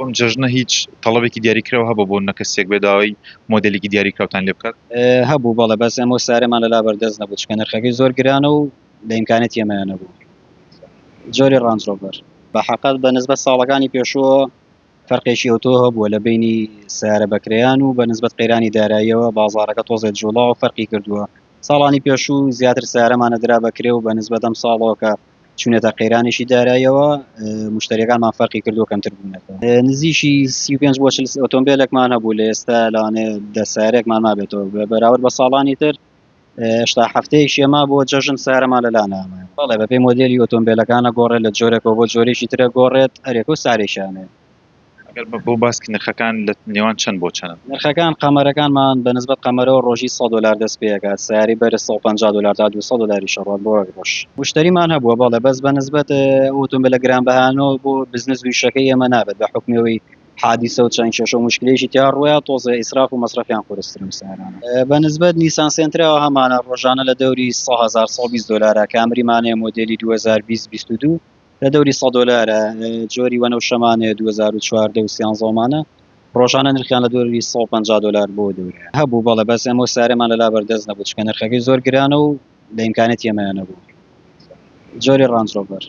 ئەم جەژنە هیچ تەڵەبێکی دیاریکراو هەبوو بۆ نە کەسێک بێ داوای مۆدێلێکی دیاریکراوتان لێ بکات؟ هەبوو بەڵێ، بەس ئێمە و سارێمان لەلا بەردەست نەبوو چونکە نرخەکەی زۆر گرانە و لە ئیمکانیەتی ئێمەیا نەبوو. جۆری ڕانج ڕۆڤەر. بە حەقەت بە نسبەت ساڵەکانی پێشووەوە فەرقێکی ئەوتۆ هەبووە لە بەینی سەیارە بەکرێیان و بە نسبەت قەیرانی داراییەوە بازاڕەکە تۆزێ جوڵاوە و فەرقی کردووە. ساڵانی پێشوو زیاتر سەیارەمان ئەدرا بە کرێ و بە نسبەت ئەم ساڵەوە کە چوونەتە قەیرانێکی داراییەوە مشتریەکانمان فەرقی کردووە کەمتر بوونەتەوە. نزیکی 35 بۆ 40 ئۆتۆمبیلێکمان هەبوو لە ئێستا لەوانەیە دە سەیارەیەکمان مابێتەوە بە بەراورد بە ساڵانی تر هێشتا هەفتەیەکی ئێمە بۆ جەژن سارەمان لەلا نامایە. بەڵێ بەپێی مۆدێلی ئۆتۆمبیلەکانە گۆڕێت لە جۆرێکەوە بۆ جۆرێکی ترە گۆڕێت هەرێکە و سارێکیان هەیە. ئەگەر بۆ باس کە نرخەکان لە نێوان چەند بۆ چەنن؟ نرخەکان قەمەرەکانمان بە نسبەت قەمەرەوە ڕۆژی 100 دۆلار دەست پێ ئەکات سەیارەی بەرز 150 دۆلار تا 200 دۆلاریش ئەڕوات بۆ یەک ڕۆژ. مشتەریمان هەبووە بەڵێ بەس بە نسبەت ئەو ئۆتۆمبیلە گرانبەهانەوە بۆ بزنس و ئیشەکەی ئێمە نابێت بە حوکمی ئەوەی حادیسە و چەند کێشە و مشکلەیەکی تیا ڕوویا تۆزێ ئیسراف و مەسرەفیان قورسترن سەیارانە. بە نسبەت نیسان سێنتراوە هەمانە ڕۆژانە لە دەوری 100 هەزار 120 دۆلارە کامریمان هەیە مۆدێلی 2020 22 لە دەوری 100 دۆلارە جۆری وەنەوشەمان هەیە 2014 و 13 ومانە ڕۆژانە نرخیان لە دەوری 150 دۆلار بۆ دەورەیە. هەبوو بەڵێ بەس ئێمە و سارێمان لەلا بەردەست نەبوو چونکە نرخەکەی زۆر گرانە و لە ئیمکانیەتی ئێمەیا نەبوو. جۆری ڕانج ڕۆڤەر.